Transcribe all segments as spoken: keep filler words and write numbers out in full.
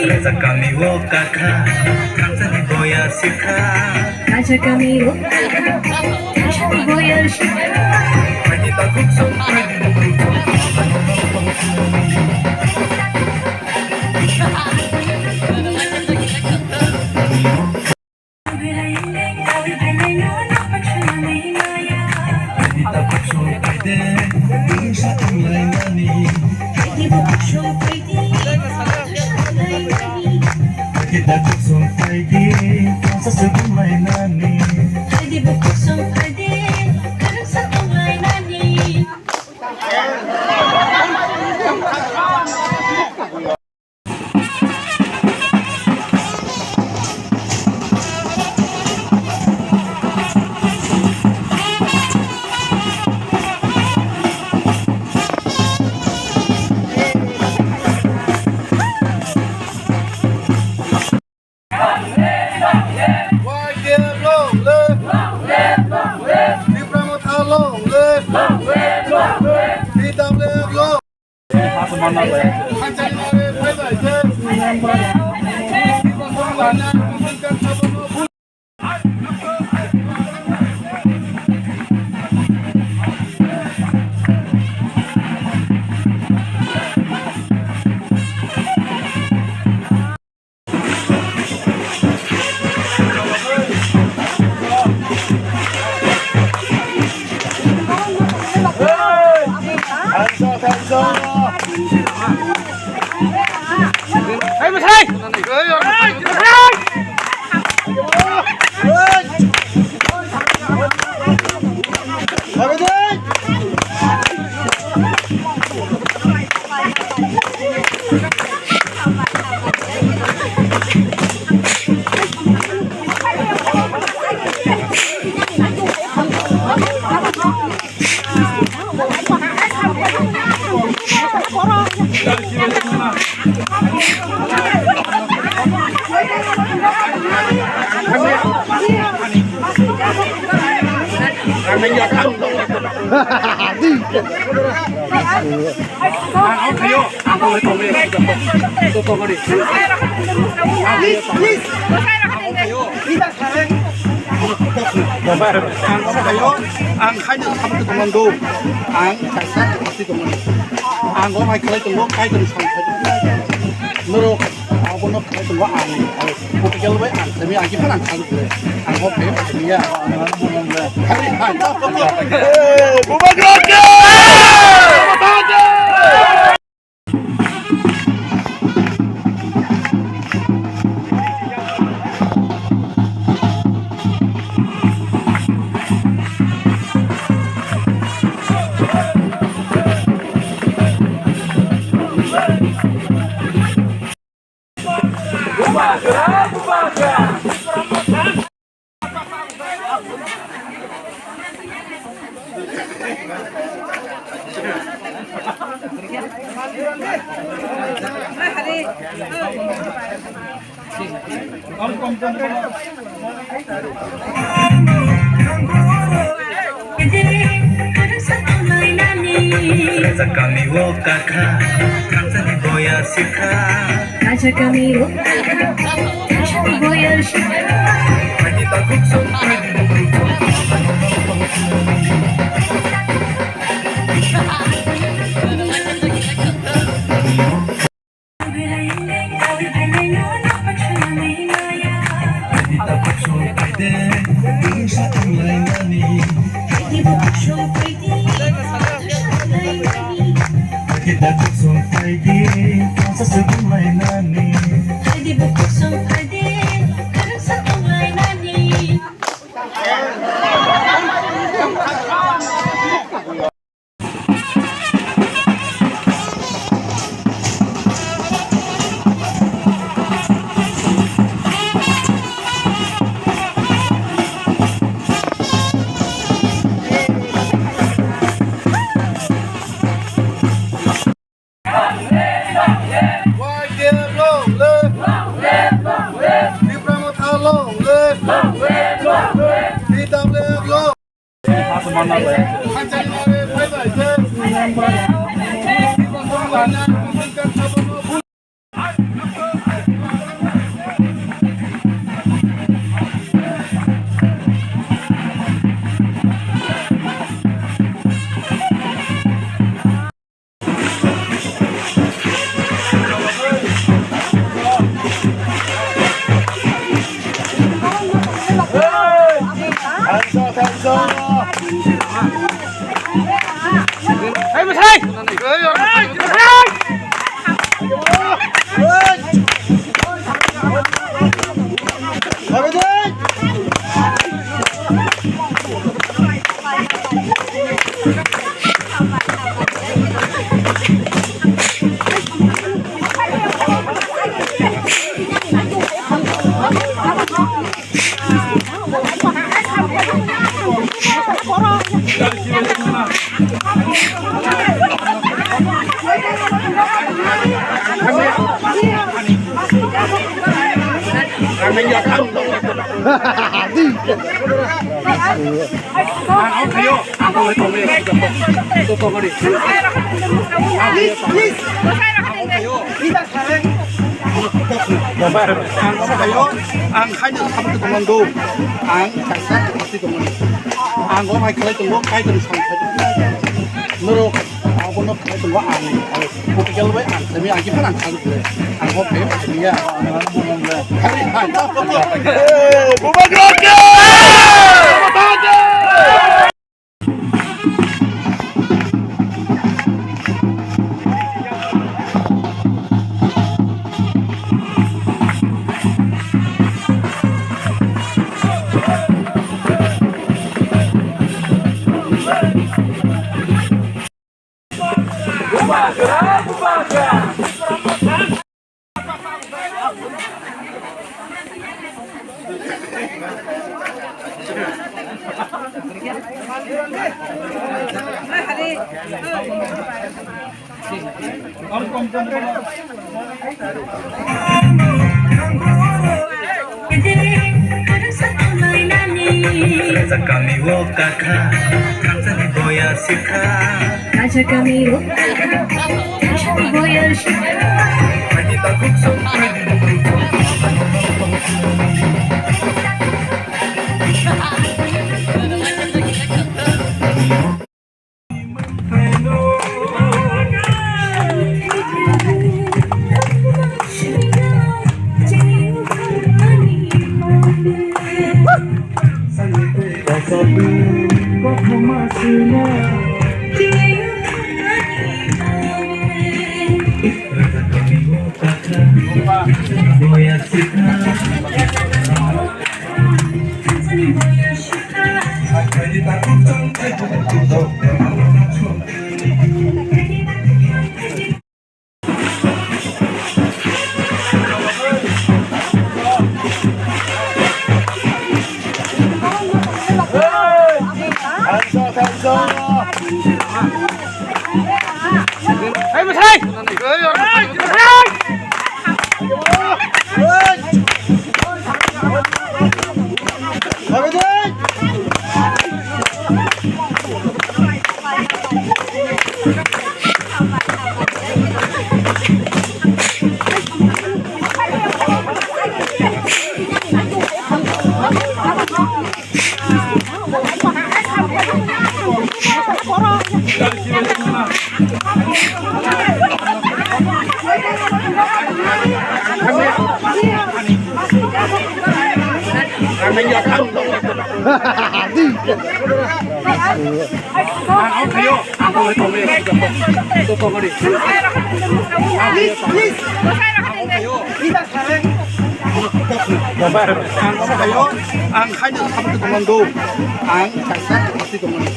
Kaisa kami o kakha, kaisa ni boya sikha. Kaisa kami o kakha, kaisa ni boya sikha. Y K F long live! Tipra Motha long live! T W F long! Ang khaino sabai tongmani do, ang kaisa tongmani, ang o hai khlai tongo, Kaitorni samung khlai tongo. Norok abono khlai tongo, ang political bai ang simi, ang kiphano ang khlai tongo. Ang o khe simi ya. Hari hai. Bubagra ke! Kaisa kami o kakha, kaisa ni boya sikha. Kaisa kami o kakha, kaisa ni boya sikha. Ang omo hai khaio, ang khaino sabai tongmani. Ang omo hai khlai tongo, kaitor ni samung khlai tongo. Norok abono khlai tongo, ang, ang political bai ang khlai, ang kiphano ang khlai tongo. Ang omo khlai tongo ya. Hari, hai. Eh, Bubagra ke! Kami wo kakha, kami boya sikha. Kaisa kami rok, kaisa ni boyar song. Ang omo hai khaio, ang khaino sabai tongmani. Ang kaisa tongmani.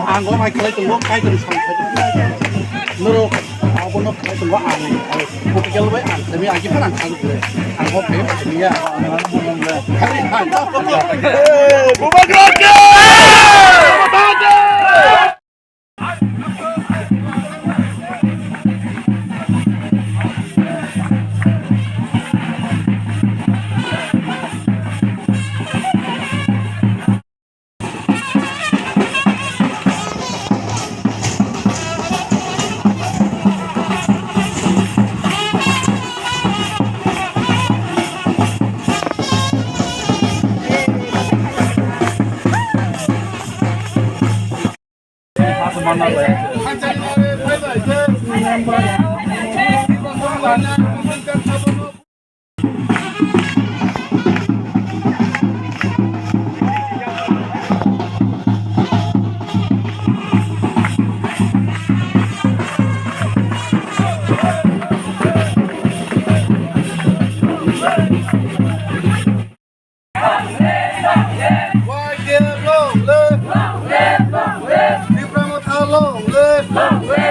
Ang omo hai khlai tongo, kaitor ni samung khlai tongo. Norok abono khlai tongo, ang, ang political bai ang khlai, ang kiphano ang khlai tongo. Ang omo hai khlai ya. Bubagra ke! Y T F long live! Tipra Motha long live!